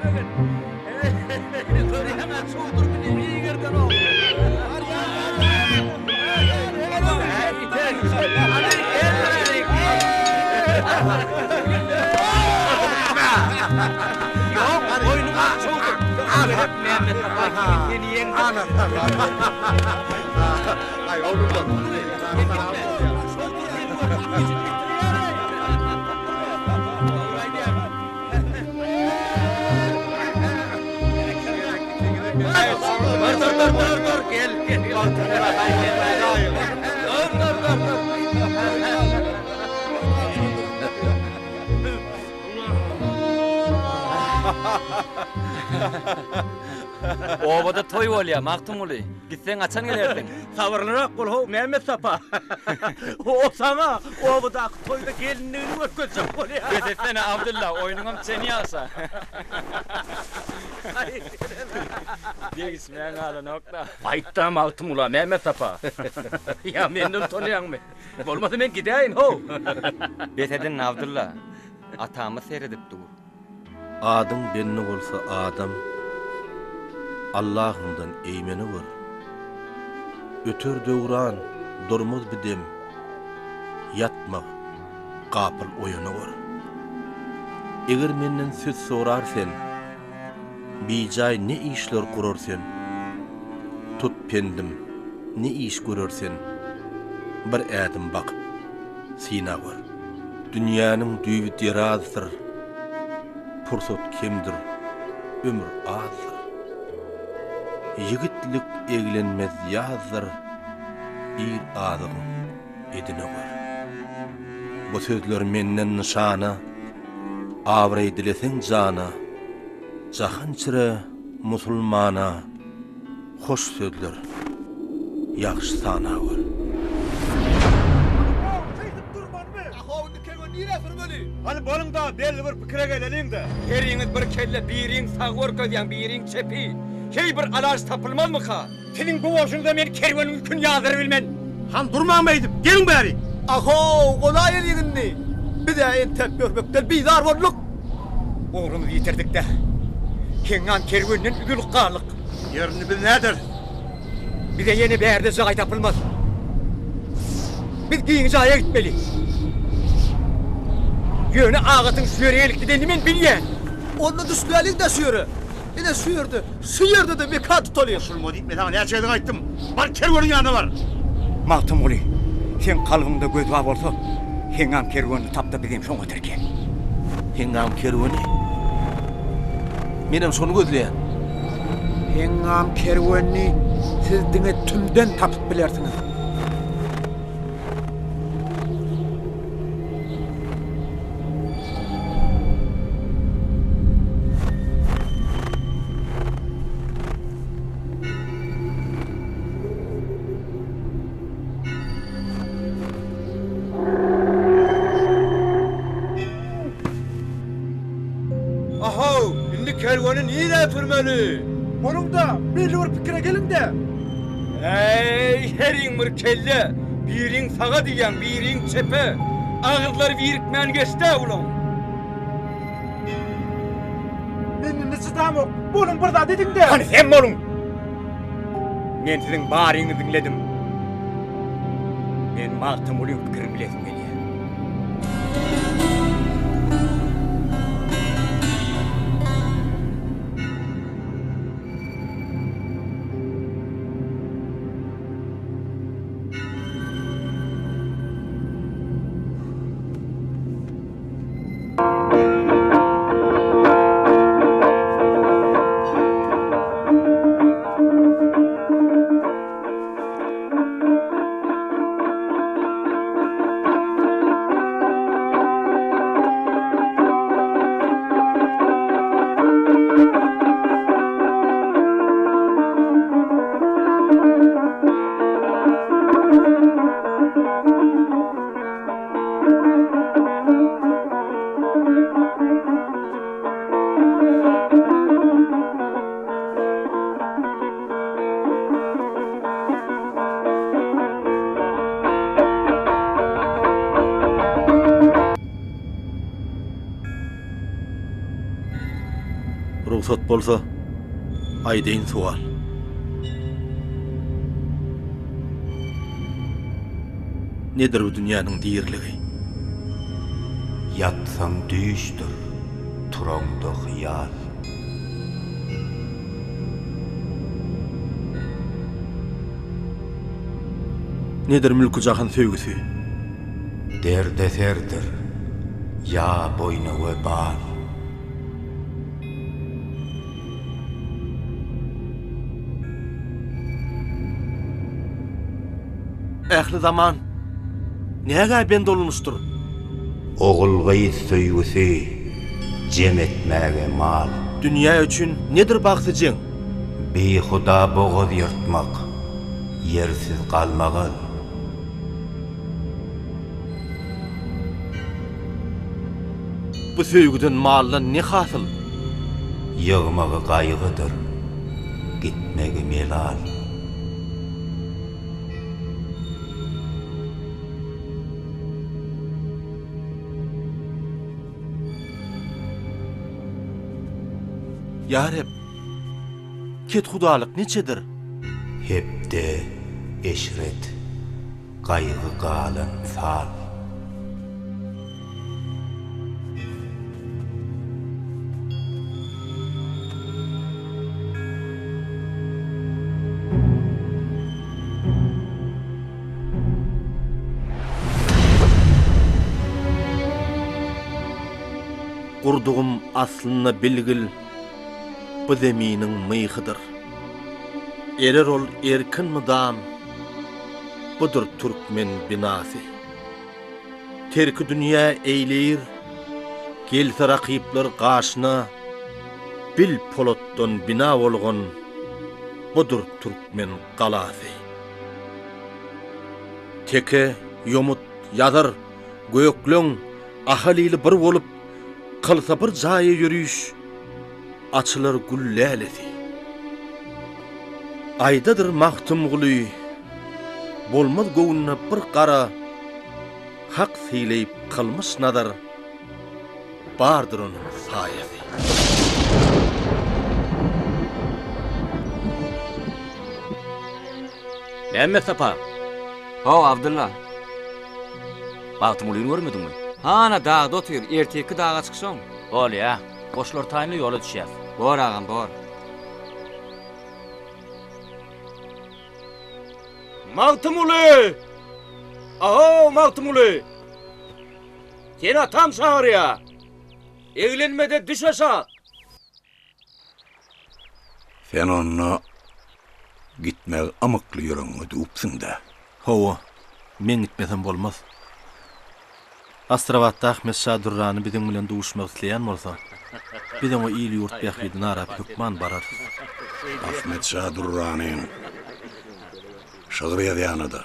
Kömek et. Görýäň-ä, çowdur meni eýgerdenok. Ýok, boýnuň ak çowdur. Bu gezek Mämmet Sapa ikimiz seni ýeňdik. Aý, oglum. Sen gitme. Çowdur seni görüp güýjüni ýitirýär-eý. Dogry aýdýaň. Dur, dur, dur, dur, dur, gel, gel. Dur, dur, dur, dur. Obada toý bolýar, Magtymguly. Gitseň haçan gelersiň? Sabyrlyrak bol how, Mämmet Sapa. O saňa obadaky toýda gelinligini görkezjek bolýar. Bes etsene, Abdylla, oýnuňam çeni ýagşa. Degişmäň galanok-da. Aýt-da Magtymgula, Mämmet Sapa. Ýa menden utanýaňmy? Bolmasa men gidäýin, how. Bes edin, Abdylla. Atamyz seredip dur. Adyň belli bolsa adam, Allahyňdan eýmene gör. Öter döwran, durmaz bir dem, Ýatma, gapyl oýana gör. Eger menden söz sorar sen, Bijaý ne işler gurar sen? Tut pendim, ne iş görer sen? Bir ädim bakyp, syna gör. Dünýäniň düýbi derazdyr, Pursat kemdir, ömür azdyr. Ýigitlik eglenmez ýazdyr, Ir azygyň edine gör. Bu sözler menden nyşana, Abraý dileseň jana, Jahan içre musulmana, Hoş sözler ýagşy sana gör. Hany boluň-da, belli bir pikire geleliň-dä. Heriňiz bir kelle, biriň sagy görkezýäň, biriň çepi. Heý, bir alaç tapylmazmyka? Siziň bu bolşuňyza men kerweniň ýüküni ýazdyrybilmen. Hany durmaň beýdip, geliň bäri! Ahow, golaýalyň indi! Biz-ä entäp ýörmekden bizar bolduk. Ugrumyzy ýitirdik-dä. Heňňam kerwenden üzülip galdyk. Ýer indi biz näderis? Bize ýene bärde jaý tapylmaz. Biz giň jaýa gitmeli. Ýöne Agatyň şu ýere gelip gidenini men bilýän. Onda düşläliň-dä şu ýere. Ine şu ýerde, şu ýerde-de mekan tutalyň. Goşulma diýip men saňa näçe gezek aýtdym. Bar kerweniň ýanyna bar. Magtymguly, seň kalbyňda göz bar bolsa, Heňňam kerwenini tap-da bizem şoňa tirkel. Heňňam kerweni? Menem şony gözleýän. Heňňam kerwenini siz diňe tümden tapyp bilersiňiz. Ahow, indi kerweni nirä sürmeli? Boluň-da, belli bir pikire geliň-dä! Äý, heriň bir kelle! Biriň saga diýýäň, biriň çepe! Agyzlary birikmän geçd-ä bulaň! Men indi çydamok, boluň bir zat ediň-dä! Hany sen boluň! Men siziň baryňyzy diňledim. Men Magtymgulyň pikirini bilesim gelýär. Rugsat bolsa, aýdaýyn sowal. Nedir bu dünýäniň diriligi? Ýatsaň düýşdür, turaňda hyýal. Nedir mülki-jahan söýgüsi? Derdeserdir, ýa boýna webal. Ähli zaman nägä bend olunuşdyr? Ogul-gyz söýgüsi jem etmäge mal. Dünýä üçin nedir bagty jeň? Bihuda bogaz ýyrtmak, ýersiz galmagal. Bu söýgüden maldan ne hasyl? Ýygmagy gaýgydyr, gitmegi melal. Ýa Reb, kethudalyk niçedir? Hepde, eşret. Gaýgy galan sal. Gurdugym aslynda bilgil bu zeminiň myhydyr. Erer ol erkin mydam. Budur türkmen binasy. Terki dünýä eýleýir, Gelse rakyplar gaşyna, Bil polatdan bina bolgan, Budur türkmen galasy. Teke, ýomut, ýazyr, gökleň, Ahal ili bir bolup, Kylsa bir jaýa ýöriş, Açylar gül lälesi. Aýdadyr Magtymguly, Bolmaz göwnüne bir gara, Hak sylaýyp kylmyş nazar, Bardyr onuň saýasy. Mämmet Sapa! Haw, Abdylla. Magtymgulyny görmediňmi? Hana, dagda otyr, ertirki daga çykşaň. Bolýa. Goşlar taýynla ýola düşýäs. Bor agam, bor. Magtymguly! Ahow, Magtymguly! Seni atam çagyrýa. Eglenme-de düş aşak! Sen onda gitmegi ymykly ýüregiňe düwüpsiň-dä? Hawa, meň gitmesem bolmaz. Astrabatda Ahmet şa Dürrany biziň bilen duşmak isleýän bolsa, biz oňa il-ýurt bähbidini arap hökman bararys. Ahmet şa Dürranyň şygyr ýazýanyda,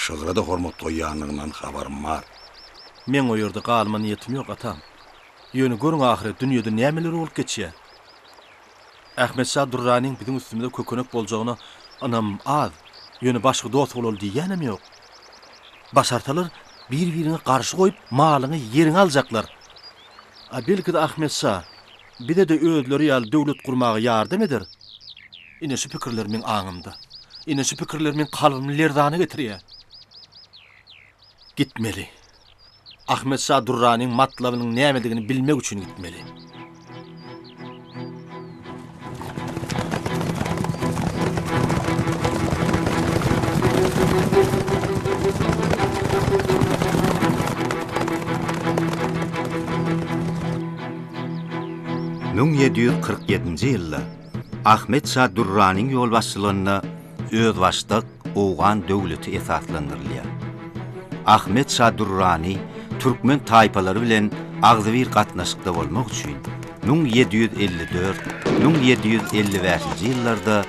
şygra-da hormat goýýandygyndan habarym bar. Meň o ýerde galma niýetim ýok, atam. Ýöne görüň ahyry dünýede nämeler bolup geçýär. Ahmet şa Dürranyň biziň üstümize kökenek boljagyna ynamym az. Ýöne başga dost bolaly diýýänem ýok. Başarsalar bir-biriňe garşy goýup malyňy, ýeriňi aljaklar. A belki-de Ahmet şa bize-de özleri ýaly döwlet gurmaga ýardam eder. Ine şu pikirler meň aňymda. Ine şu pikirler meň kalbymy lerzana getirýär. Gitmeli. Ahmet şa Dürranyň matlabynyň nämedigini bilmek üçin gitmeli. 1747-nji ýylda Ahmet şa Dürranyň ýolbaşçylygynda özbaşdak owgan döwleti esaslandyrylýar. Ahmet şa Dürrany türkmen taýpalary bilen agzybir gatnaşykda bolmak üçin 1754, 1755-nji ýyllarda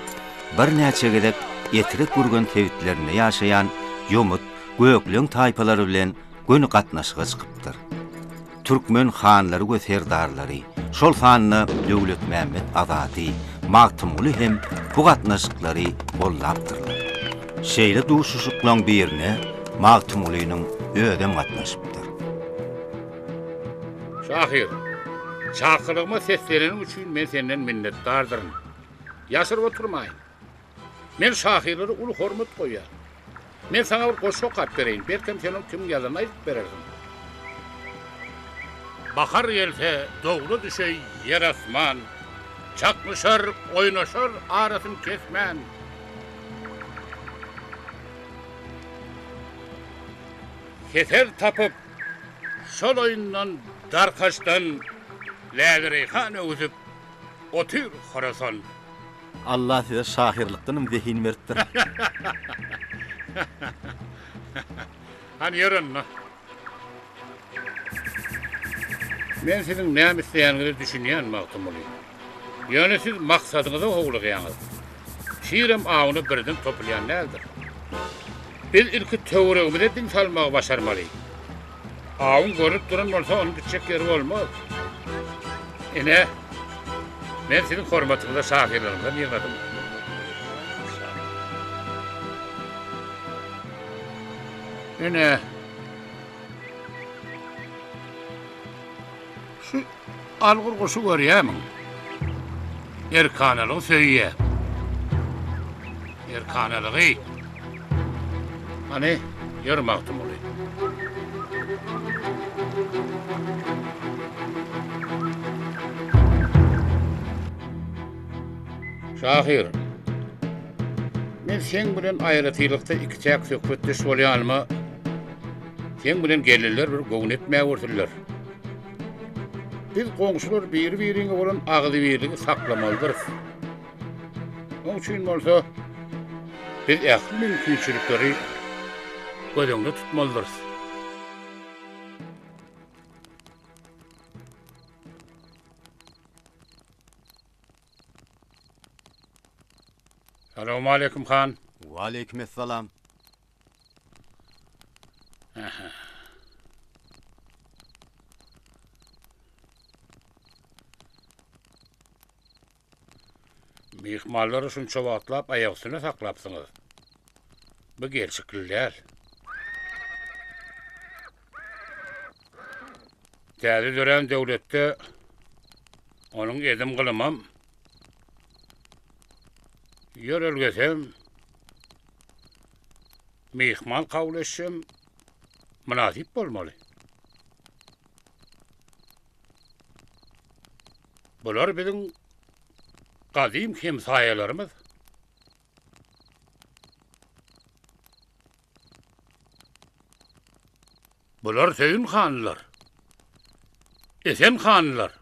birnäçe gezek Etrek-Gürgen sebitlerinde ýaşaýan ýomut, gökleň taýpalary bilen göni gatnaşyga çykypdyr. Türkmen hanlary we serdarlary, şol sanda Döwletmämmet Azady, Magtymguly hem bu gatnaşyklary goldapdyrlar. Şeýle duşuşyklaň birine Magtymgulynyň özem gatnaşypdyr. Şahyr. Çakylygyma sesleneniň üçin men senden minnetdardyryn. Ýaşyryp oturmaýyn. Men şahyrlara uly hormat goýýan. Men saňa bir goşgy okap bereýin, belkem sen ony kimiň ýazanyny aýdyp berersiň. Bahar gelse, dowla düşeý ýer-asman, Çaknyşar, oýnaşar arasyn kesmän. Hesel tapyp, şol oýundan, darkaşdan Läle-reýhan öwsüp otyr Horasan. Allah size şahyrlykdanam zehin beripdir. Hany ýör onda. Men siziň näme isleýäniňize düşünýän, Magtymguly. Ýöne siz maksadyňyza howlugýaňyz. Şirem awuna birden topulýan däldir. Biz ilki töweregimize diň salmagy başarmaly. Awuň görnüp duran bolsa, onuň gitjek ýeri bolmaz. Ine, men siziň hormatyňyza şahyrlarymdan ýygnadym. Ine, şu algyr guşy görýärmiň? Erkanalygy söýýär. Erkanalygy. Hany, ýör Magtymguly. Şahyr, men seň bilen aýratylykda ikiçäk söhbetdeş bolýanyma seň bilen gelinler bir göwün etmäwersinler. Biz goňşular biri-biriňe bolan agzybirligi saklamalydyrys. Oň üçin bolsa biz ähli mümkinçilikleri göz öňünde tutmalydyrys. Salowmaleýkim han. Waleýkim essalam. Myhmanlary şunça wagtlap aýak üstünde saklapsyňyz. Bu gelşikli däl. Täze dörän döwletde onuň edim-gylymam, ýörelgesem, myhman kabul edişem mynasyp bolmaly. Bular biziň gadym hemsaýalarymyz. Bular Söýün hanlar, Esen hanlar.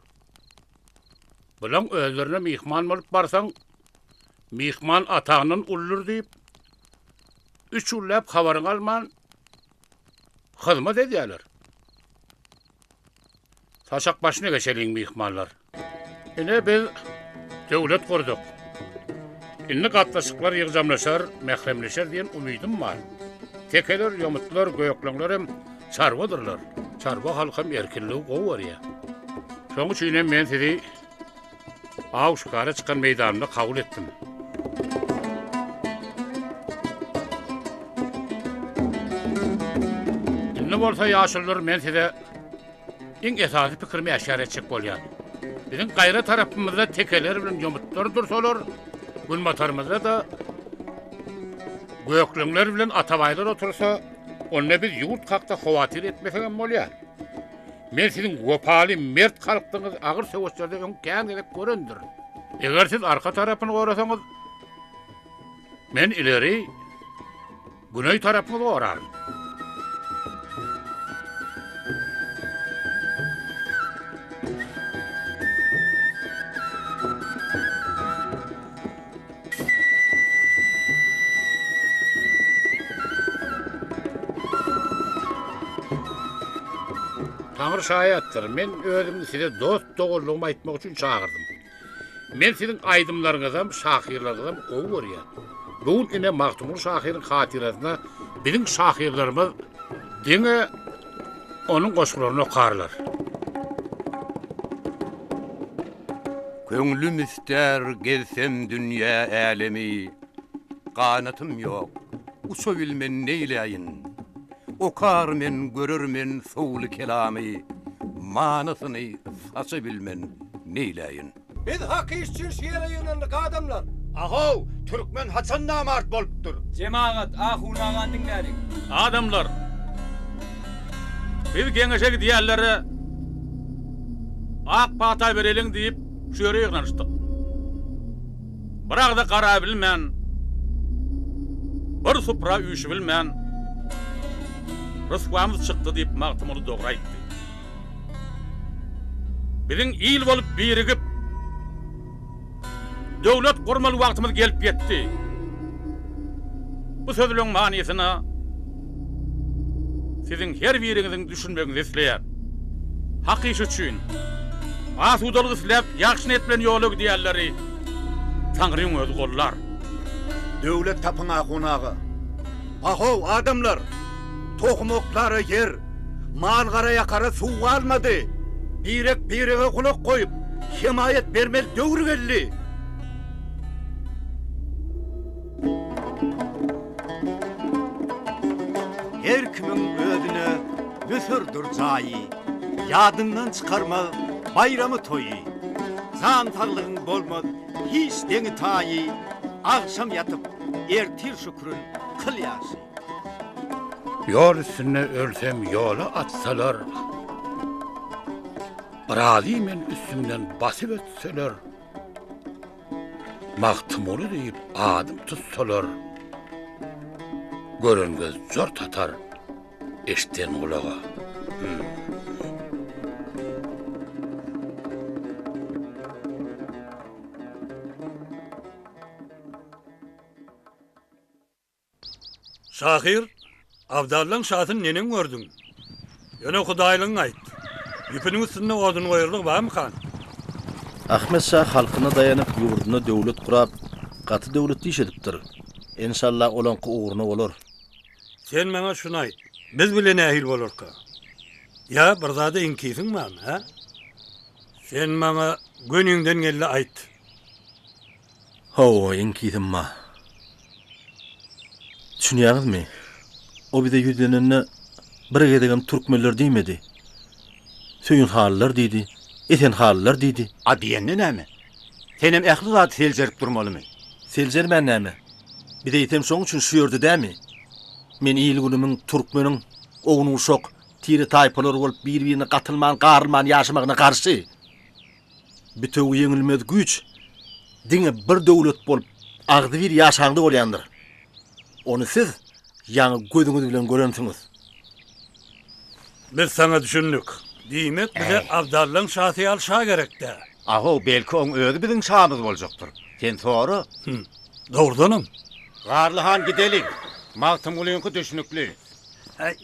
Bulaň özlerine myhman bolup barsaň, myhman ataňdan uludyr diýip, üç günläp habaryňy alman, hyzmat edýärler. Saçak başyna geçeliň, myhmanlar. Ine, biz döwlet gurduk. Indi gatnaşyklar ýygjamlaşar, mähremleşer diýen umydym bar. Tekeler, ýomutlar, gökleňler hem çarwadyrlar. Çarwa halkam erkinligi gowy görýär. Şonuň üçin hem men sizi aw-şikara çykan meýdanymda kabul etdim. Indi bolsa, ýaşulular, men size Iň esasy pikirimi äşgär etjek bolýan. Biziň gaýra tarapymyzda tekeler bilen ýomutlar dursalar, günbatarymyzda-da gökleňler bilen atabaýlar otursa, onda biz ýurt hakda howatyr etmesegem bolýar. Men siziň wepaly, mert halkdygyňyzy agyr söweşlerde öň kän gezek görendirin. Eger siz arka tarapyny gorasaňyz, men ileri Güneý tarapyňyzy goraryn. Taňry şaýatdyr, men özümi size dost-doganlygymy aýtmak üçin çagyrdym. Men siziň aýdymlaryňyzam, şahyrlaryňyzam gowy görýän. Bu gün ine Magtymguly şahyryň hatyrasyna biziň şahyrlarymyz diňe onuň goşgularyny okarlar. Köňlüm istär gezsem dünýä älemi, Ganatym ýok, uçabilmen neýläýin. Okar men, görer men sowly kelamy, Manysyny. saça bilmen neýläýin. Biz hak iş üçin şu ýere ýygnandyk adamlar. Ahow, türkmen haçan namart bolupdyr? Jemagat, ahun agany diňläliň. Adamlar! Biz geňeşe gidýänlere ak pata bereliň diýip şu ýere ýygnanyşdyk. Bir agza garabilmän, bir supra üýşübilmän, ryswamyz çykdy diýip Magtymguly dogry aýtdy. Biziň il bolup birigip, döwlet gurmaly wagtymyz gelip ýetdi. Bu sözleň manysyna siziň her biriňiziň düşünmegiňizi isleýän. Hak iş üçin, asudalyk isläp ýagşy niýet bilen ýola gidýänleri Taňryň özi gollar. Döwlet tapyň ahun aga. Ahow, adamlar! Tohum oklara ýer, mal-gara ýakara suw galmady. Birek-birege gulak goýup, hemaýat bermeli döwür geldi. Her kimiň özüne Müsürdir jaýy, Ýadyndan çykarmaz baýramy-toýy. Jan saglygyň bolmaz hiç deňi-taýy, Agşam ýatyp, ertir şükrün kyl ýagşy. Ýol üstünde ölsem ýola atsalar, Birazy men üstümden basyp ötseler, Magtymguly diýip adym tutsalar, Gören göz jort atar, eşden gulaga. Şahyr, Abdallaň şasyny neneň gördüň? Ýöne hudaýlygyňy aýt. Ýüpüniň üstünde odun goýarlygy barmykan? Ahmet şa halkyna daýanyp ýurdunda döwlet gurap gaty döwletli iş edipdir. Enşalla olaňky ugruna bolar. Sen maňa şuny aýt, biz bile nähili bolarka? Ýa bir zada iňkisiň barmy, hä? Sen maňa göniňden geldi aýt. Hawa, iňkisim bar. Düşünýäňizmi? O bize ýüzlenende bir gezegem türkmenler diýmedi. Söýünhalylar diýdi, Esenhalylar diýdi. A diýende näme? Senem ähli zady seljerip durmalymy? Seljermän näme? Biz eýsem şoň üçin şu ýerde dämi? Men il-günümiň, türkmeniň ownuk-uşak, tire-taýpalar bolup bir-birine gatylman, garylman ýaşamagyna garşy. Bitewi ýeňilmez güýç diňe bir döwlet bolup agzybir ýaşaňda bolýandyr. Ony siz ýaňy gözüňiz bilen görensiňiz. Biz saňa düşündik. Diýmek bize Abdallaň şasy ýaly şa gerek-dä. Ahow, belki oň özi biziň şamyz boljakdyr. Sen sora. Hüm, dogrudanam. Garly han gideliň. Magtymgulyňky düşnükli. Äý.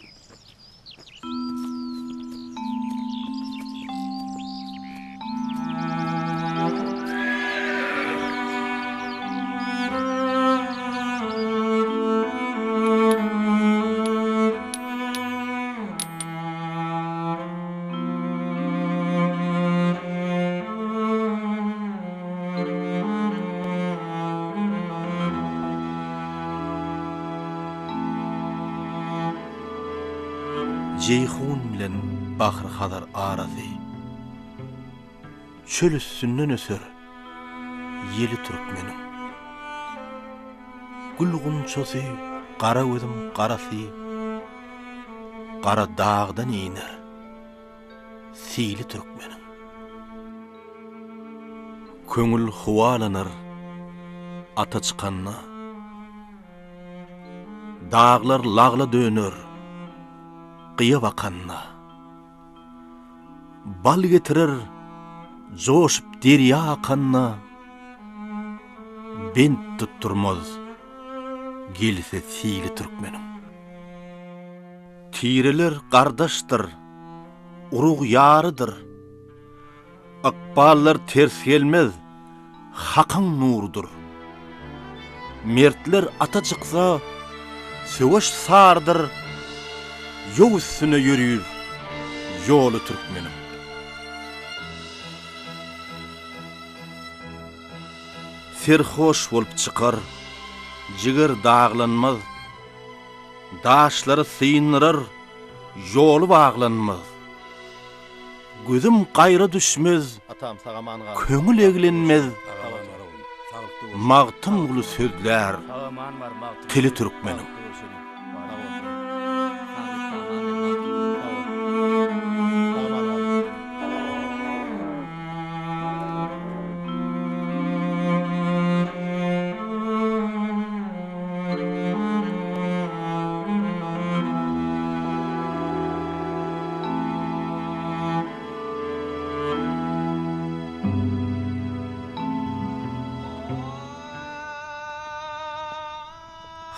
Jeýhun bilen Bahry-Hazar arasy, Çöl üstünden öser ýeli türkmeniň. Gül gunçasy gara gözüň garasy, Gara dagdan iner sili türkmeniň. Köňül howalanar ata çykanda. Daglar lagla döner gyýa bakanda. Bal getirer joşup derýa akanda, Bent tutdurmaz gelse sili türkmeniň. Tireler gardaşdyr, urug ýarydyr. Ykballar ters gelmez, Hakyň nurudyr. Mertler ata çyksa, söweş sarydyr, Ýow üstüne ýörür ýoly türkmeniň. Serhoş bolup çykar, jiger daglanmaz, Daşlary syndyrar, ýoly baglanmaz. Gözüm gaýra düşmez, köňül eglenmez, Magtymguly sözlär tili türkmeniň.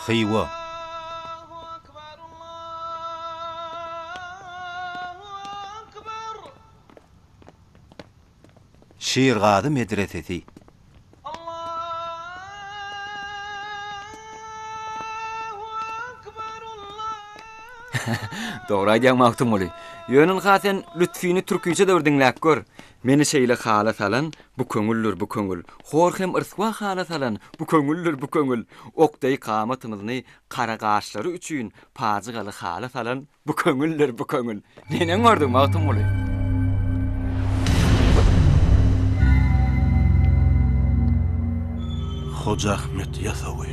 Hywa. Şirgazy medresesi. Dogry aýdýaň Magtymguly. Ýöne ynha sen Lütfini türkiçe-de bir diňläp gör. Meni şeýle hala salan bu köňüldir, bu köňül. Hor hem yrswa hala salan bu köňüldir, bu köňül. Ok deý kamatymyzny gara gaşlary üçin pajygaly hala salan Bu köňüldir, bu köňül. Neneň gördüň, Magtymguly? Hoja Ahmet Ýasawy.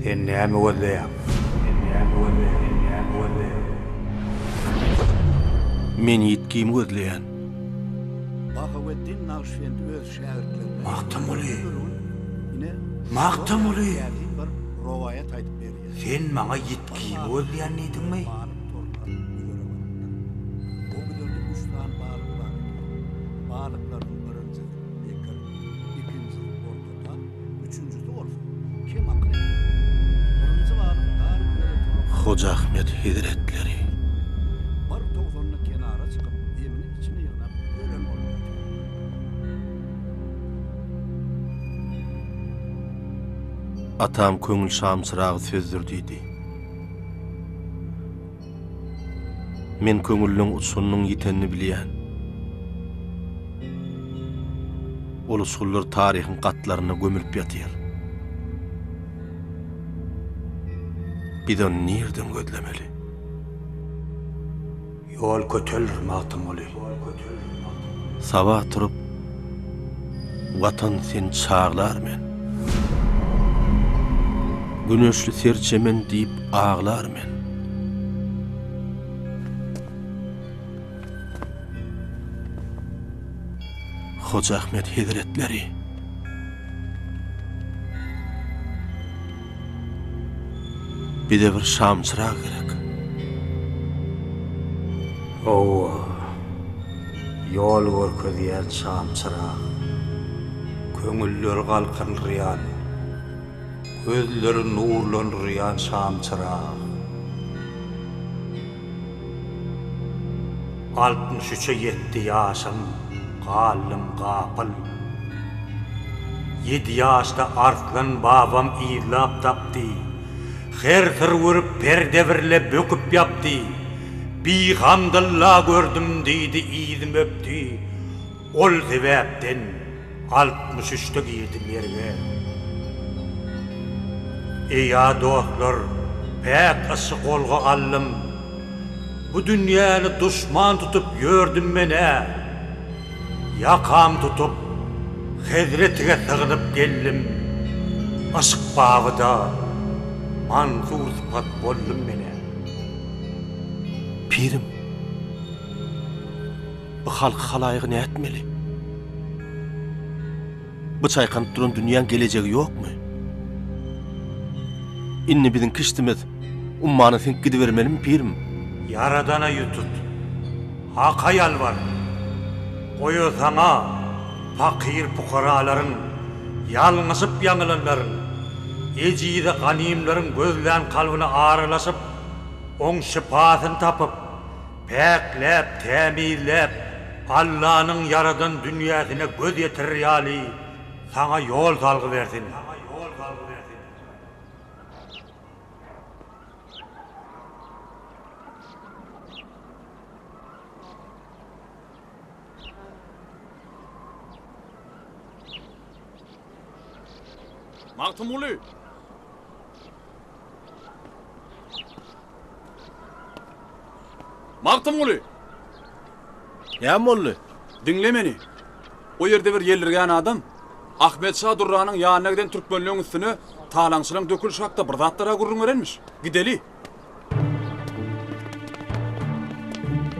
Sen näme gözleýäň? Sen näme gözleýäň? Sen näme gözleýäň? Men ýitgimi gözleýän. Bahaweddin Nagyşbendi öz şägirtlerine Magtymguly! Bir gün ine, Magtymguly! täsin bir rowaýat aýdyp berýär. Sen maňa ýitgimi gözleýän diýdiňmi? Balyk torlap güzere barypdyr. O güzerde üç sany balyk bar eken. Balyklaryň birinjisi mekir, ikinjisi ortatap, üçünjisi bolsa kemakyl eken. Birinji balyk dar güzere tora Hoja Ahmet hezretleri. Bir towsanda kenara çykyp, demini içine ýygnap, ölen bolup ýatyr. Atam köňül şamçyragy sözdür diýdi. Men köňüllüň uçgunynyň ýitenini bilýän. Ol uçgunlar taryhyň gatlarynda gömülip ýatyr. Biz ony nirden gözlemeli? Ýol köteldir Magtymguly. Sabah turup, Watan seni çaglar men. Güneşli serçemen diýip aglar men. Hoja Ahmet hezretleri. Bize bir şamçyrag gerek. Hawa, ýol görkezýän şamçyrag. Köňülleri galkyndyrýan, gözleri nurlandyrýan şamçyrag. Altmyş üçe ýetdi ýaşym, galdym gapyl. Ýedi ýaşda Arslan babam yzlap tapdy. Her syr görüp perde birle böküp ýapdy. Bihamdylla gördüm diýdi yzym öpdi. Ol sebäpden 63 üçde girdi merge. Eý-a dostlar, päk yşy golga aldym. Bu dünýäni duşman tutup ýördüm men-ä. Ýakam tutup, hezretige sygnyp geldim. Yşk babyda Mansur sypat boldum men-ä. Pirim. Bu halky halaýygy nätmeli? Bu çaýkanyp duran dünýäň gelejegi ýokmy? Indi biziň kişdimiz ummana siňip gidibermelimi, pirim? Ýaradana ýüz tut. Haka ýalbar. Goý o saňa, pakyr-pukaralaryň, ýalňyşyp ýaňylanlaryň, ejize ganymlaryň gözlän kalbyna aralaşyp, oň şypasyny tapyp, Päkläp, tämizläp, Allanyň ýaradan dünýäsine göz ýetirer ýaly saňa ýol salgy bersin. Magtymguly! Magtymguly! Näme boldy? Diňle meni. O ýerde bir ýeldirgän adam Ahmet şa Durranyň ýanyna giden türkmenleň üstüne talaňçylaň dökülişi hakda bir zatlar-a gürrüň berenmiş. Gideli.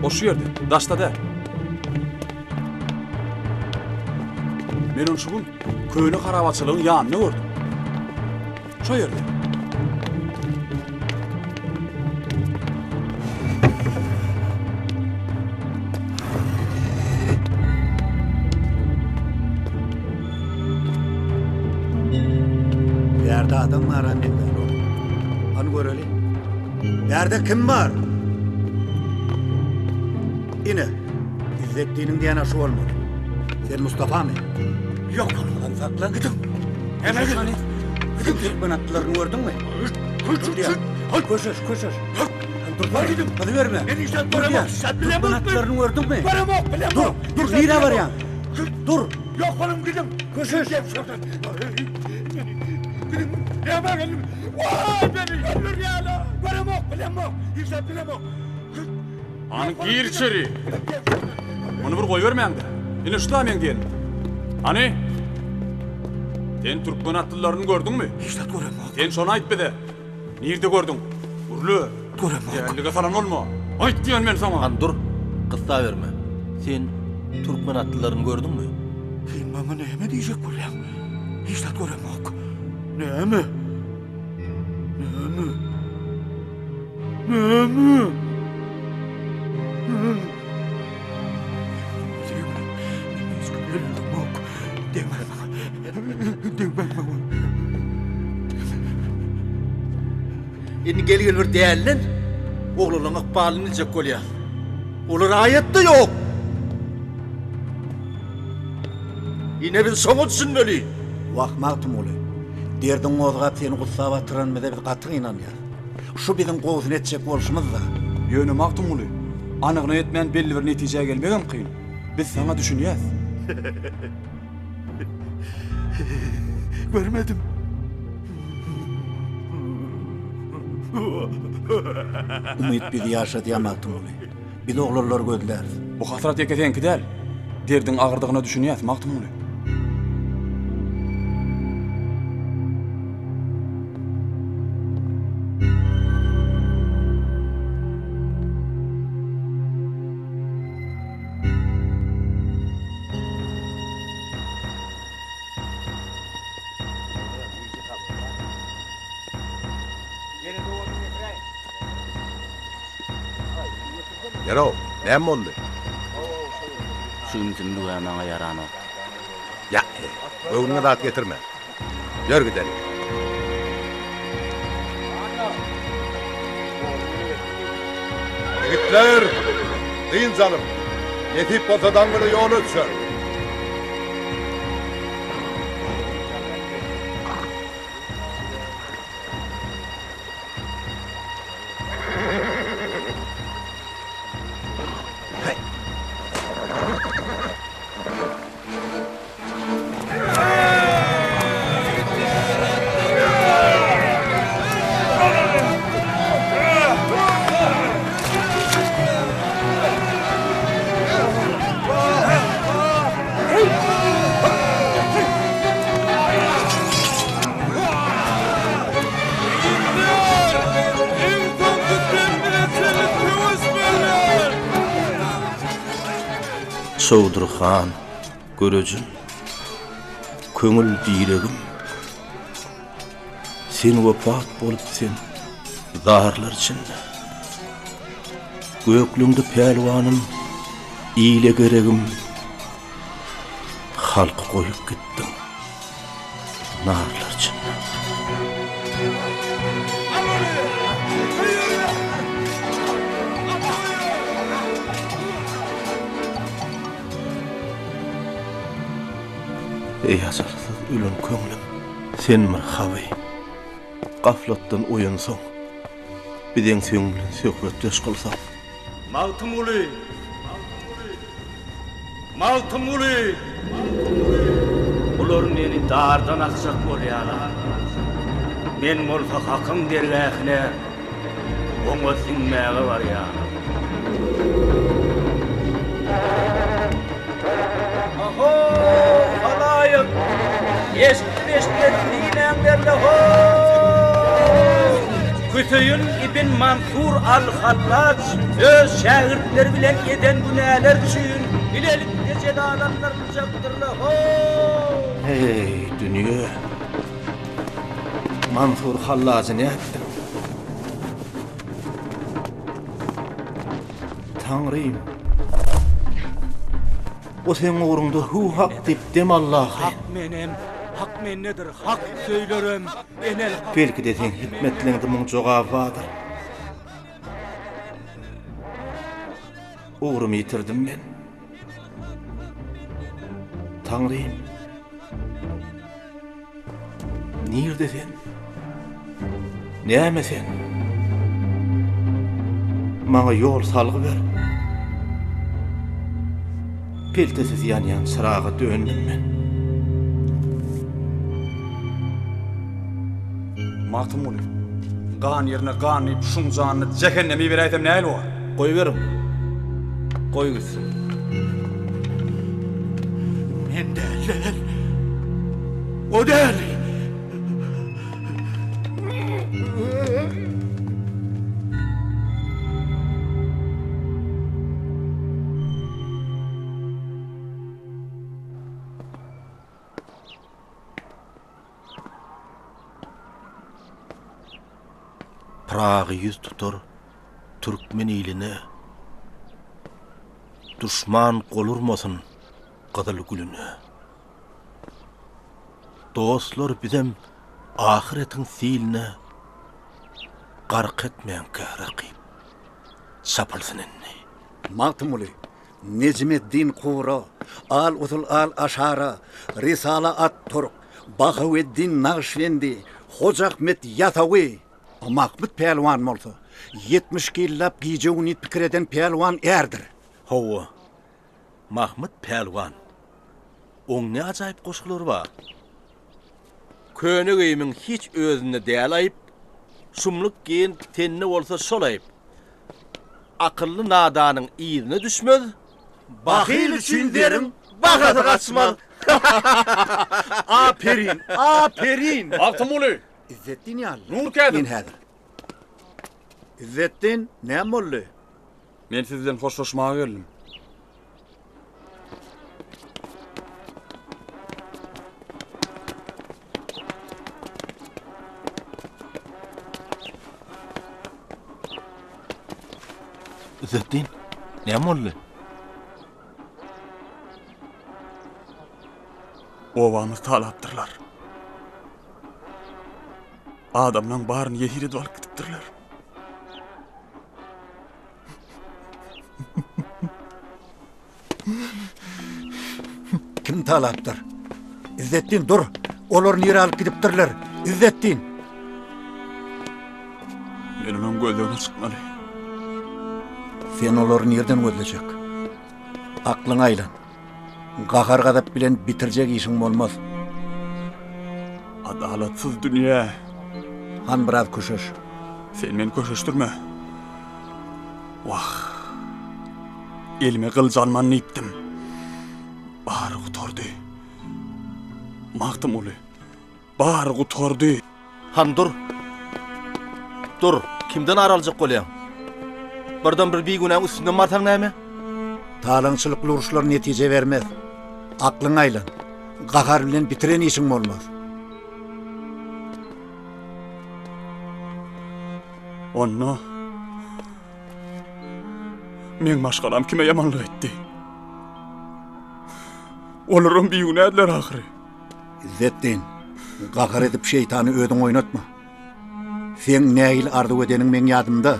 O şu ýerde, daşda däl. Men ony şu gün köne harabaçylygyň ýanynda gördüm. Şo ýerde. Bärde adam bar-a mende. Hany göreli. Bärde kim bar? Ine, Izzetdiniň diýeni şu bolmaly. Sen Mustafamy? Ýok, hany saklan. Gidiň. Näme gidin? Gidiň türkmen atlylaryny gördüňmi? Köşeş, köşeş. Dur, dur, gidiň. Gyzy berme. Men işe göremok. Türkmen atlylaryny gördüňmi? Göremok, bilemok. Dur, dur, nirä barýaň? Dur. Ýok boluň gidiň. Köşeş. Gidiň. Näme geldim? Waý, meni öldürýärler. Göremok, bilemok. Hiç bilemok. Hany gir içeri. Muny bir goýbermäňdä. Ine şu-da meň diýenim. Hany? Sen türkmen atlylaryny gördüňmi? Hiç zat göremok. Sen şony aýt bize. Nirde gördüň? Gürle. Göremok. Dälilige salan bolma. Aýt diýen men saňa. Hany dur, gyssaberme. Sen türkmen atlylaryny gördüňmi? Sen maňa näme diýjek bolýaň? Hiç zat göremok. Näme? Näme? Näme? Degme maňa. Degme maňa. Indi gel-gel bir dälden oglanlaryň ykbalyny biljek bolýas. Olar aýatda ýok. Ine biz şoňa düşünmeli. Wah, Magtymguly, derdiň gozgap seni gussa batyranymyza biz gaty gynanýas. Şu biziň gowusyny etjek bolşumyz-da. Ýöne Magtymguly, anygyna ýetmän belli bir netijä gelmegem kyn. Biz saňa düşünýäs. Görmedim. Umyt bizi ýaşadýar Magtymguly. Biz oglanlary gözläris. Bu hasrat ýeke seňki däl. Derdiň agyrdygyna düşünýäs Magtymguly. Ýerow, näme boldy? Şu ümsümlig-ä maňa ýaranok. Ýa-e, göwnüňe zat getirme. Ýör gideli. Ýigitler, dynç alyň. Nesip bolsa daň bile ýola düşeris. Çowdur han, görejim, köňül diregim, Sen wepat bolup sen zarlar içinde. Göklüňde pälwanym, ile geregim, Halky goýup gitdiň narlar içinde. Eý ajalsyz ölen köňlüm, sen bir haby. Gaflatdan oýansaň, bizeň seň bilen söhbetdeş kylsak. Magtymguly! Magtymguly! Bular meni dardan asjak bolýarlar. Men bolsa Hakyň dergähine oňa siňmäge barýaryn. Ahow, halaýyk! Eşitdim-eşitmedim diýmäňler-le how! Hüseýin ibn Mansur al-Hallaç öz şägirtleri bilen eden günäleri üçin bilelikde jezalandyryljakdyr-la how! Heý, dünýe! Mansur Hallajy nätdiň? Taňrym! O seň ugruňda hüw hak diýip dem aldy ahyryn. Hak menem, hak mendedir, hak söýlerem, enel hak. Belki-de seň hikmetliňde muň jogaby bardyr. Ugrumy ýitirdim men. Taňrym! Nirde sen? Näme sen? Maňa ýol salgy ber. Peltesiz ýanýan çyraga döndüm men. Magtymguly, gan ýerine gan diýip şuň janyny jähenneme iberäýsem nähili bolar? Goýberiň. Goý gitsin. Men däl. O däl. Pyragy ýüz tutar türkmen iline, Duşman gol urmasyn gyzyl gülüne. Dostlar bizem ahyretiň siline Gark etmäňkä rakyp çapylsyn indi. Magtymguly, Nejmeddin Kubra, Al Usul al Aşara, Risala at Turk, Bahaweddin Nagyşbendi, Hoja Ahmet Ýasawy, Mahmyt pälwan bolsa, 72 ýyllap gije-gündiz pikir eden pälwan ärdir. Hawa, Mahmyt pälwan. Oň ne ajaýyp goşgulary bar. Köne geýimiň hiç özünde däl aýyp, Şumluk geýen tende bolsa şol aýyp. Akylly nadanyň yzyna düşmez, Bahyl üçin zeriň bahasy gaçmaz. Aperin, aperin! Magtymguly! Izzetdin ýaly. Nur kädim! Men häzir. Izzetdin, näme boldy? Men siz bilen hoşlaşmaga geldim. Izzetdin, näme boldy? Obamyzy talapdyrlar. Adamlaň baryny ýesir edip alyp gidipdirler. Kim talapdyr? Izzetdin dur. Olar nirä alyp gidipdirler? Izzetdin. Men onuň gözlegine çykmaly. Sen olary nirden gözlejek? Aklyňa aýlan. Gahar-gazap bilen bitirjek işiň bolmaz. Adalatsyz dünýä. Han biraz köşeş. Sen meni köşeşdirme. Wah. Elime gylyç alman diýipdim. Bary gutardy. Magtymguly. Bary gutardy. Han dur. Dur, kimden ar aljak bolýaň? Birden bir bigünäň üstünden barsaň näme? Talaňçylykly uruşlar netije bermez. Aklyňa aýlan. Gahar bilen bitiren işiň bolmaz. Onda meň maşgalam kime ýamanlyk etdi? Olaram bigünädiler ahyry. Izzetdin, gahar edip şeýtany özüň oýnatma. Seň nähili arzuw edeniň meň ýadymda.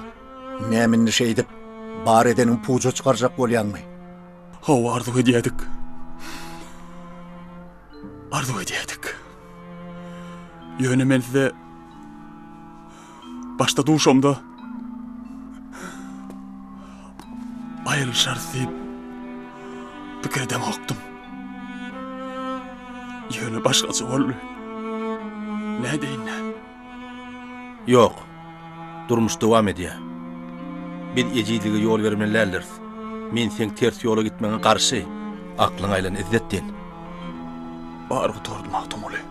Näme indi şeýdip, bar edeniňi puja çykarjak bolýaňmy? Hawa, arzuw edýädik. Arzuw edýädik. Ýöne men size başda duşamda aýrylyşarys diýip pikir edemokdym. Ýöne başgaça boldy. Nädeýin-dä? Ýok. Durmuş dowam edýär. Biz ejizlige ýol bermeli däldiris. Men seň ters ýola gitmegiňe garşy. Aklyňa aýlan Izzetdin. Bary gutardy Magtymguly.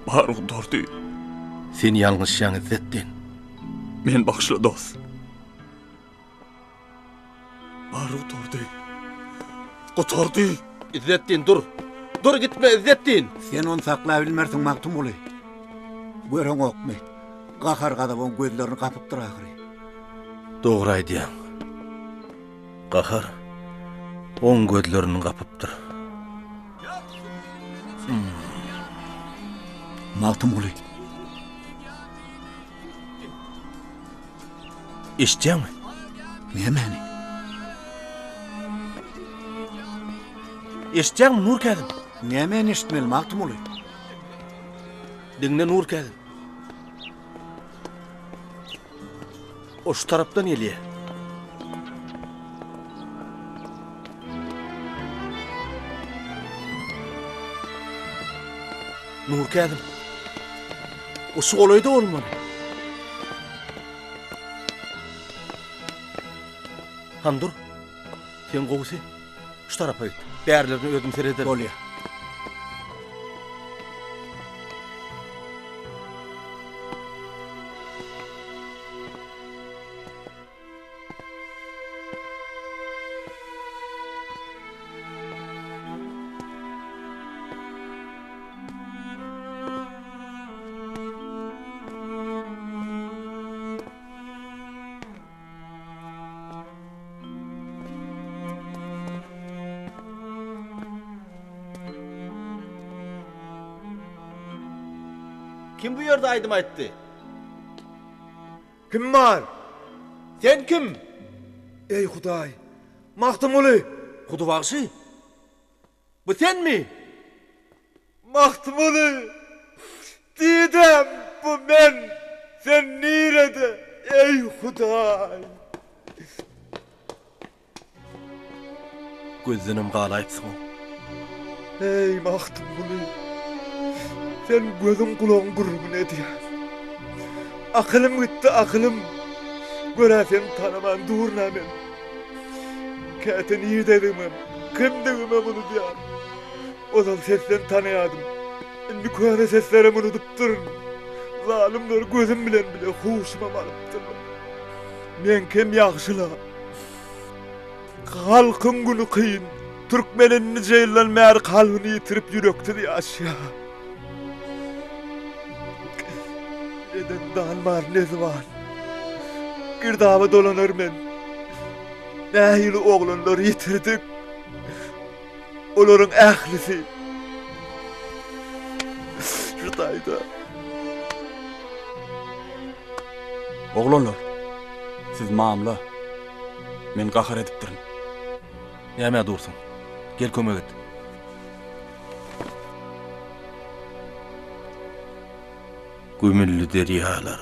Bary gutardy. Sen ýalňyşýaň Izzetdin. Meni bagyşla dost. Bary gutardy. Gutardy. Izzetdin dur. Dur gitme Izzetdin. Sen ony saklabilmersiň Magtymguly. Göreňokmy? Gahar-gazap oň gözlerini gapypdyr ahyry. Dogry aýdýaň. Gahar oň gözlerini gapypdyr. Magtymguly. Eşitýäňmi? Nämäni? Eşitýäňmi Nurkäzim? Nämäni eşitmeli Magtymguly? Diňle Nurkäzim. O şu tarapdan gelýär. Nurkäzim. O şu golaýda bolmaly. Han dur. Sen gowusy şu tarapa git. Bärlerine özüm serederin. Bolýar. Kim bu ýerde aýdym aýtdy? Kim bar? Sen kim? Eý, Hudaý! Magtymguly! Hudy bagşy? Bu senmi? Magtymguly! Didem, bu men! Sen nirede? Eý, Hudaý! Gözdenem galaýypsyň-ow. Eý, Magtymguly! Sen gözüň-gulagyň gürrüňini edýäň. Akylym gitdi, akylym! Gör-ä seni tanaman durun-a men. Käte nirededigimem, kimdigimem unudýan. Ozal sesden tanaýadym. Indi köne seslerem unudypdyryn. Zalymlar gözüm bilen bile huşumam alypdyrlar. Meňkem ýagşy-la. Halkyň güni kyn. Türkmen indi nije ýyldan bäri kalbyny ýitirip ýüreksiz ýaşýar. Neden dan bar, ne zyban. Girdaba dolanar men. Nähili oglanlary ýitirdik. Olaryň ählisi şu taýda. Oglanlar, siz mamla. Men gahar edipdirin. Nämä dursuň? Gel kömek et. Gömüldi derýalar,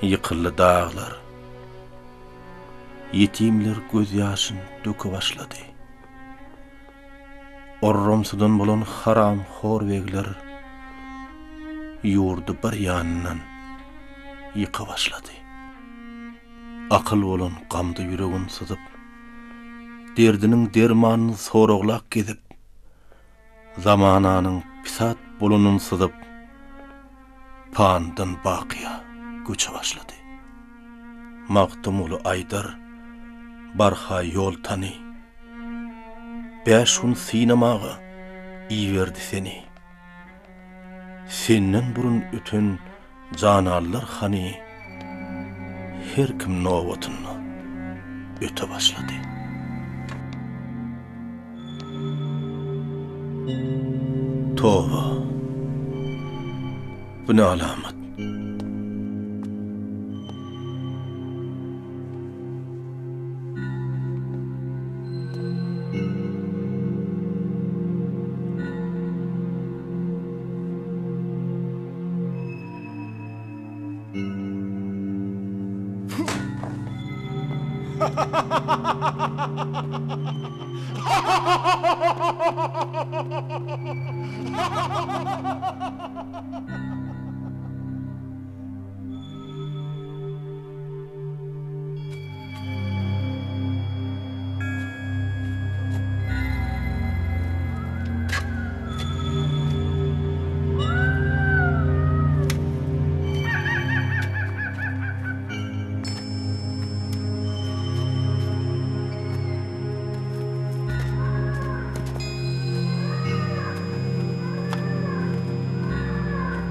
ýykyldy daglar. Ýetimler gözýaşyn döke başlady. Orramsydan bolan haramhor begler ýurdy bir ýanyndan ýyka başlady. Akyl bolan gamda ýüregin syzyp, derdiniň dermanyny soraglap gezip, Zamananyň pisat bolanyny syzyp, panydan bakyýa göçe başlady. Magtymguly aýdar, barha ýol tany. Bäş gün synamaga iberdi seni. Senden burun öten Janallar hany her kim nobatynda öte başlady. Toba! Bu ne alamat?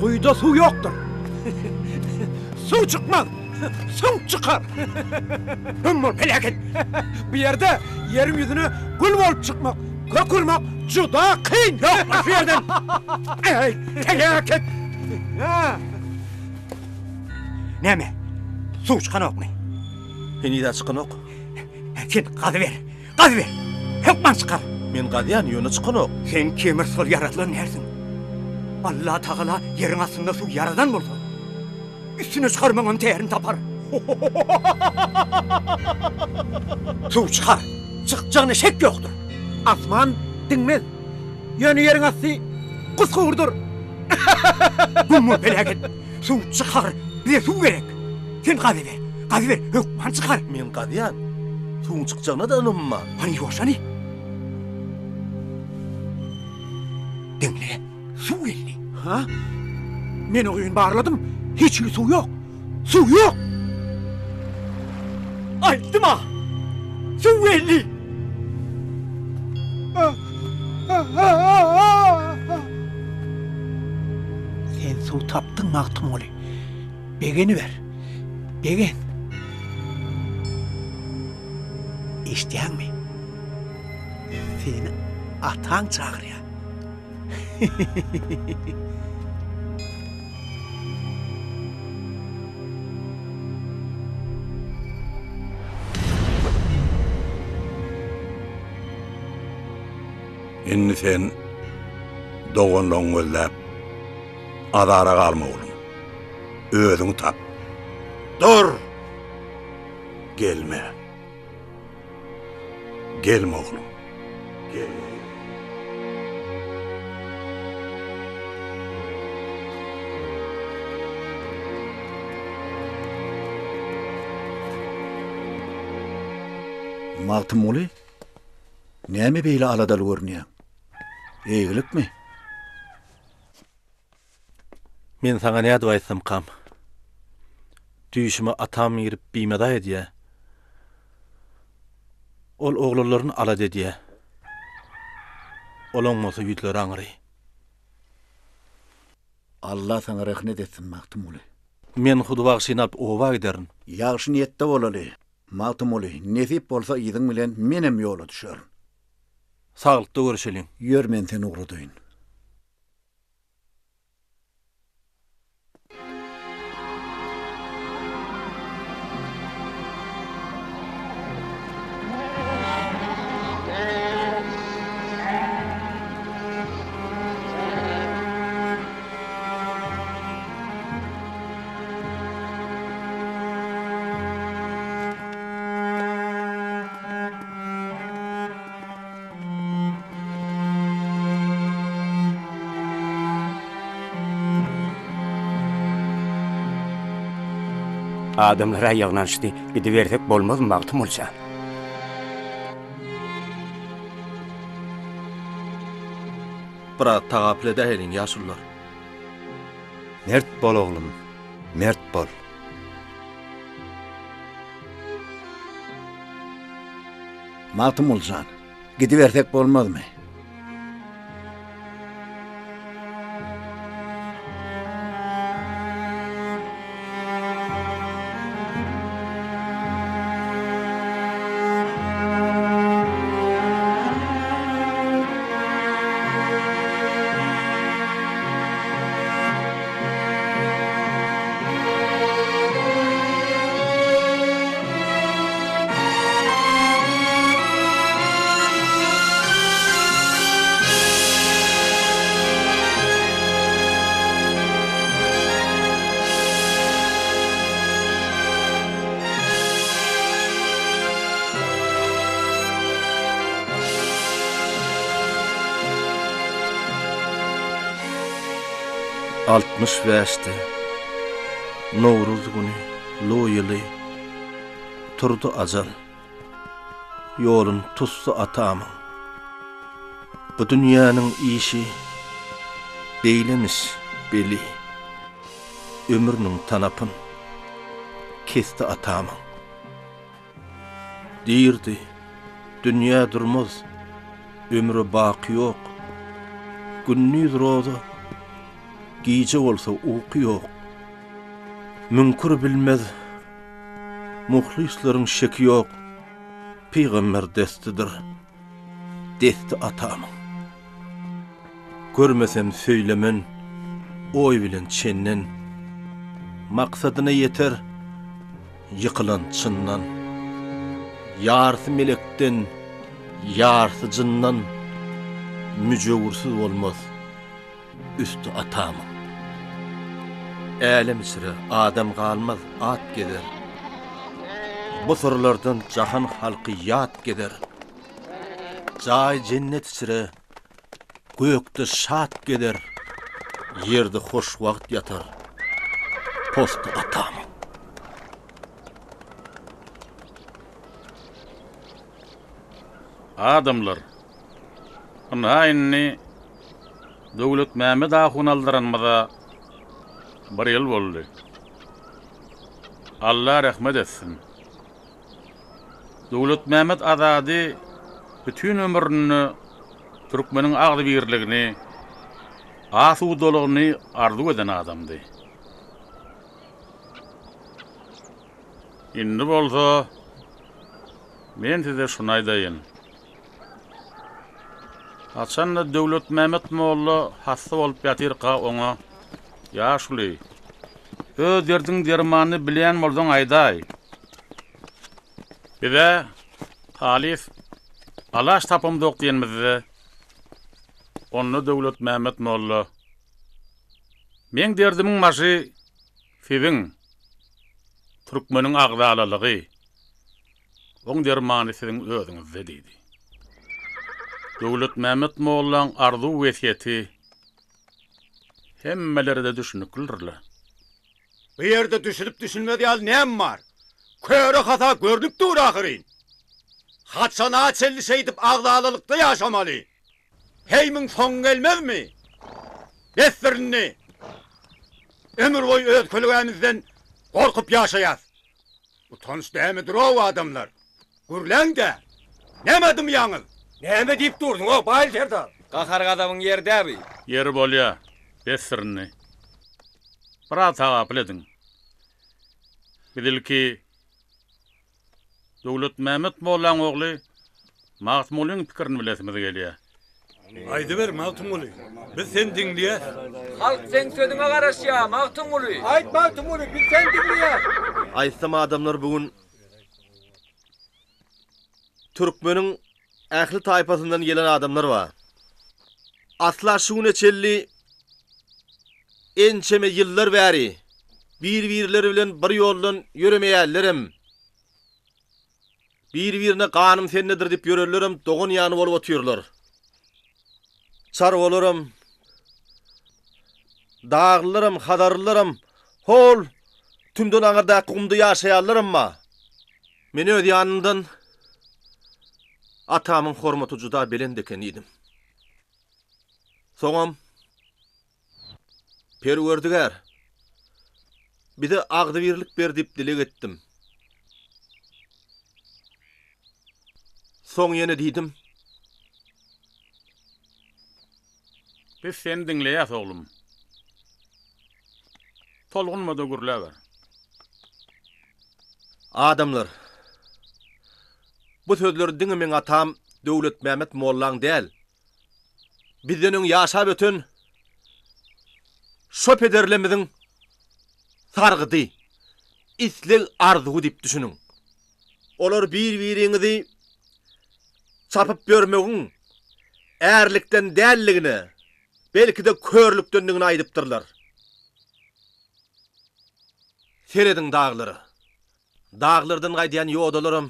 Guýuda suw ýokdur. Suw çykmaz, süňk çykar. Güm bol, peläket! Bu ýerde ýeriň ýüzüne gül bolup çykmak, kök urmak juda kyn. Ýok bol şu ýerden! Eý, peläket! Näme, suw çykanokmy? Heniz-ä çykanok. Sen gazyber, gazyber! Hökman çykar! Men gazýan, ýöne çykanok. Sen kemir sol ýaradylan dälsiň. Allatagala ýeriň astynda suw ýaradan bolsa, üstüne çykarmagyňam tärini tapar. Suw çykar, çykjagyna şek ýokdur. Asman diňmez, ýöne ýeriň asty gusgurdyr. Güm bol peläket! Suw çykar, bize suw gerek. Sen gazyber, gazyber, hökman çykar. Men gazýan. Suwuň çykjagyna-da ynamym bar. Hany ýuwaş hany. Diňle, suw geldi. Ha? Men o guýyny barladym. Hiç hili suw ýok. Suw ýok! Aýtdym-a! Suw geldi! Sen suw tapdyň, Magtymguly. Begeniber. Begen. Eşidýäňmi? Seni ataň çagyrýar. Indi sen doganlaryňy gözläp, azara galma, oglum. Özüňi tap. Dur! Gelme. Gelme, oglum. Gelme. Magtymguly, näme beýle aladaly görünýäň? Eýgilikmi? Men saňa nädip aýtsamkam? Düýşüme atam girip bimeza edýä. Ol oglanlaryny alada edýä. Olaň bolsa ýüzleri aňry. Alla saňa rehnet etsin, Magtymguly. Men Hudy bagşyny alyp oba giderin. Ýagşy niýetde bolaly, Magtymguly, nesip bolsa yzyň bilen menem ýola düşerin. Saglykda görüşeliň. Ýör men seni ugradaýyn. Adamlar-a ýygnanyşdy, gidibersek bolmazmy, Magtymguly jan? Biraz tagapyl edäýeliň, ýaşulular. Mert bol, oglum, mert bol. Magtymguly jan, gidibersek bolmazmy? 65-de Nowruz güni Lu ýyly Turdy ajal, ýolun tutdy atamyň. Bu dünýäniň işi beýlemiş beli, Ömrüniň tanapyn kesdi atamyň. Diýrdi, Dünýä durmaz, ömre baky ýok. Gündiz roza. Gije bolsa uky ýok. Müňkür bilmez, muhlyslaryň şeki ýok. Pygamber destidir, desti atamyň. Görmesem söýlemen, oý bilen çenden. Maksadyna ýeter, ýykylan çyndan. Ýarsy melekden, ýarsy jyndan, Müjewürsiz bolmaz üsti atamyň. Älem içre adam galmaz, at gezer. Bu syrlardan jahan halky ýat gezer. Jaý jennet içre Gökde şat gezer, ýerde hoşwagt ýatar posty atamyň. Adamlar, ynha indi Döwletmämmet ahun aldyranymyza bir ýyl boldy. Alla rehmet etsin. Döwletmämmet Azady bütin ömründe türkmeniň agzybirligini, asudalygyny arzuw eden adamdy. Indi bolsa men size şuny aýdaýyn. Haçan-da Döwletmämmet molla hassa bolup ýatyrka oňa, Ýaşuly, öz derdiň dermanyny bilýän bolsaň aýdaý. Biz-ä halys alaç tapamzok diýenimizde, onda Döwletmämmet molla, Meň derdimiň başy siziň, türkmeniň agzalalygy. Oň dermany siziň özüňizde diýdi. Döwletmämmet mollaň arzuw-wesýeti hemmelere-de düşüniklidir-le. Bu ýerde düşünip-düşünmez ýaly näme bar? Köre hasa görnüp dur ahyryn. Haçana çenli şeýdip agzalalykda ýaşamaly? Heý muň soňy gelmezmi? Besdir indi. Ömürboýy öz kölegämizden gorkup ýaşaýas. Utanç dämidir-ow adamlar. Gürläň-dä! Nämä dymýaňyz? Näme diýip dursuň-ow, Baýly serdar? Gahar-gazabyň ýeri dä bi. Ýeri bolýa, besdir indi. Biraz tagapyl ediň. Biz ilki Döwletmämmet mollaň ogly Magtymgulyň pikirini bilesimiz gelýär. Aýdyber, Magtymguly. Biz seni diňleýäs. Halk seň sözüňe garaşýar, Magtymguly. Aýt, Magtymguly, biz seni diňleýäs. Aýtsam adamlar bu gün türkmeniň ähli taýpasyndan gelen adamlar bar. Asla şu güne çenli ençeme ýyllar bäri bir-birleri bilen bir ýoldan ýöremeýärlerem. Bir-birine ganym sendedir diýip ýörenlerem dogan ýany bolup otyrlar. Çarwalaram, daglylaram, hazarlylaram, hol tümden aňyrdaky gumda ýaşaýanlaram bar. Men öz ýanymdan atamyň hormaty juda belent eken diýdim. Soňam Perwerdigär, bize agzybirlik ber diýip dileg etdim. Soň ýene diýdim. Biz seni diňleýäs, oglum. Tolgunma-da gürläber. Adamlar, bu sözler diňe meň atam Döwletmämmet mollaň däl, bizden öň ýaşap öten şo pederlerimiziň sargydy, isleg-arzuwy diýip düşüniň. Olar bir-biriňizi çapyp ýörmegiň ärlikden däldigine, belki-de körlükdendigini aýdypdyrlar. Serediň daglara. Daglardan gaýdýan ýodalaram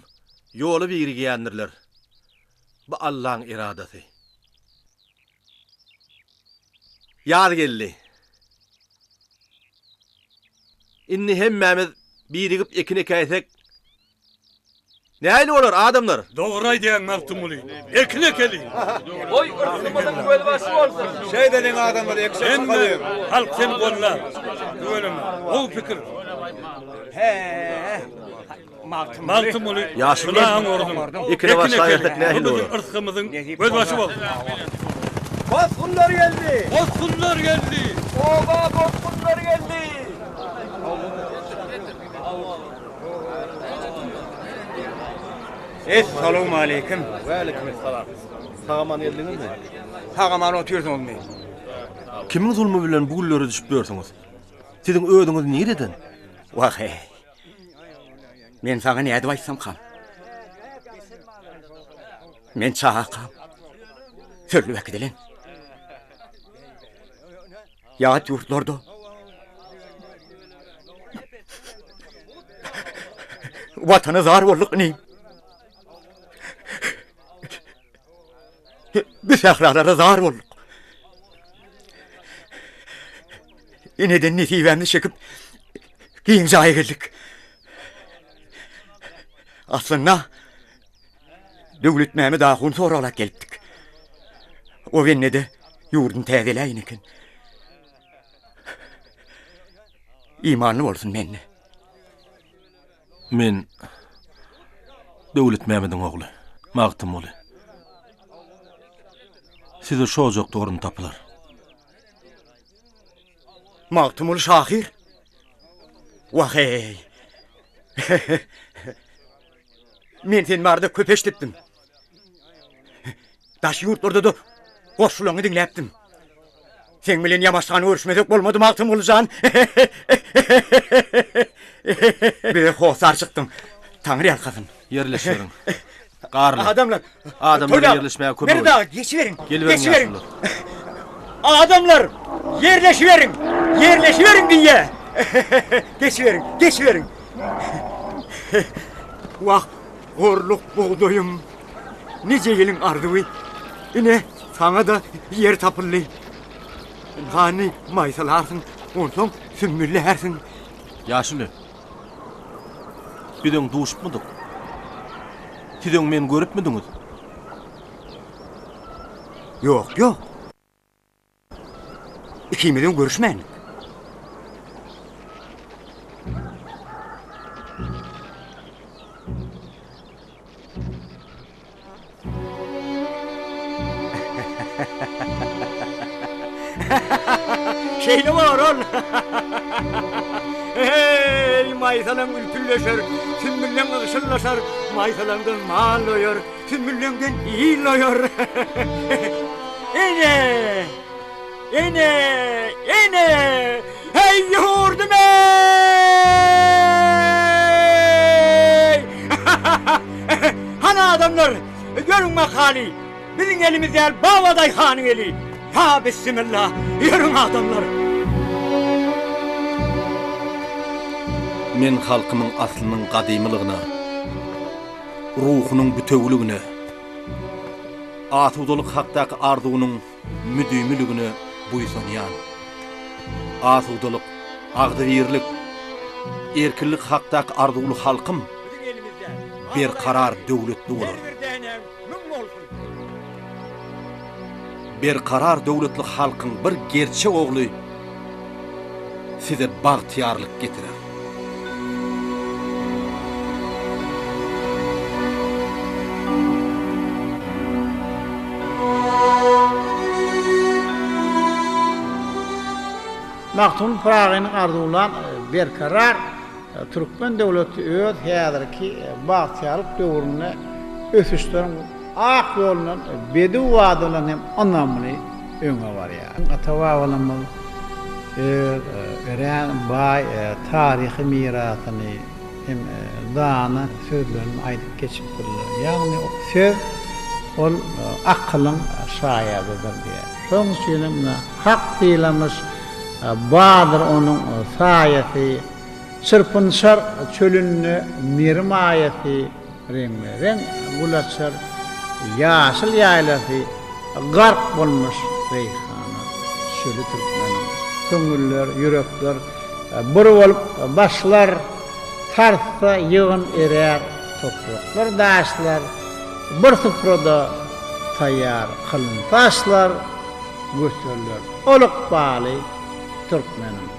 ýola birigýändirler. Bu Allaň eradasy. Ýaz geldi. Indi hemmämiz birigip ekin ekäýsek, nähili bolar, adamlar? Dogry aýdýaň, Magtymguly. Ekin ekeliň. Goý, yrsgymyzyň gözbaşy bolsun. Şeýdeliň, adamlar, ekişe çykalyň. Hemme halk seni gollar. Tüweleme. Gowy pikir. He, Magtymguly. Magtymguly, Ýaşuly, şuna oňardyň. ekine başlaýarsak nähili Bu bolar? biziň yrsgymyzyň gözbaşy bolsun. Bosgunlar geldi! Bosgunlar geldi! Oba bosgunlar geldi! Essalawmaleýkim. Waleýkim essalam. Sag-aman geldiňizmi? Sag-aman otyrsyňyzmy? Kimiň zulmy bilen bu günlere düşüp ýörsüňiz? Siziň özüňiz nireden? Wah-eý. Men saňa nädip aýtsamkam? Men çagakam. Sürlüp äkidilen. Ýat ýurtlarda. Watana zar bolduk inim. Biz sähralara zar bolduk. Eneden nesibämizi çekip giň jaýa geldik. Aslynda Döwletmämmet ahun soraglap gelipdik. O bende-de ýurduny täzeläýin eken. Imanly bolsun mende. Men Döwletmämmediň ogly, Magtymguly. Size şu ojakda orun tapylar. Magtymguly şahyr? Wah-eý! Men sen barada köp eşidipdim. Daş ýurtlarda-da goşgularyňy diňläpdim. Seň bilen ýamaşgan görüşmesek bolmady Magtymguly jan. Bize hossar çykdyň. Taňry ýalkasyn. Ýerleşiberiň. Garly. Adamlar. Adamlara ýerleşmäge kömek Merdi aga, geçiberiň. Geliberiň Geçiberiň. ýaşulular. Adamlar, ýerleşiberiň. Ýerleşiberiň diýýä. Geçiberiň, geçiberiň. Wah, gorluk bugdaýym. Nije ýylyň arzuwy. Ine, saňa-da ýer tapyldy. Hany maýsalarsyň, onsoň sümmüllärsiň. Ýaşuly, biz öň duşupmydyk? Siz öň meni görüpmidiňiz? Ýok, ýok. Ikimiz öň görüşmändik. Şeýle bolar ol. Eý, maýsalaň ülpülleşer, sümbülleň ygşyllaşar, maýsalaňdan mal doýar, sümbülleňden il doýar. Ene! Ene! Ene! Heý, ýurdum eý! Hany adamlar, görüň makaly! Biziň elimiz däl, Babadaýhanyň eli! Ýa bissimilla! Ýörüň adamlar! Men halkymyň aslynyň gadymylygyna, ruhunyň bitewüligine, asudalyk hakdaky arzuwynyň müdimiligine buýsanýan. Asudalyk, agzybirlik, erkinlik hakdaky arzuwly halkym berkarar döwletli bolar. Berkarar döwletli halkyň bir gerçek ogly size bagtyýarlyk getirer. Magtymguly Pyragynyň arzuwlan berkarar türkmen döwleti öz häzirki bagtyýarlyk döwründe ösüşleriň ak ýolundan bedew bady bilen hem ynamly öňe barýar. Ata-babalarymyz öz örän baý taryhy mirasyny hem dana sözlerini aýdyp geçipdirler. Ýagny söz ol akylyň şaýadydyr diýýär. Şonuň üçin hem Hak sylamyş bardyr onuň saýasy, Çyrpynşar çölünde miri maýasy, Reňbe-reň gül açar ýaşyl ýaýlasy, Gark bolmuş reýhana çöli türkmeniň. Köňüller, ýürekler bir bolup başlar, Tartsa ýygyn erär topraklar, daşlar, Bir suprada taýýar kylynsa aşlar, Göteriler ol ykbaly türkmeniň.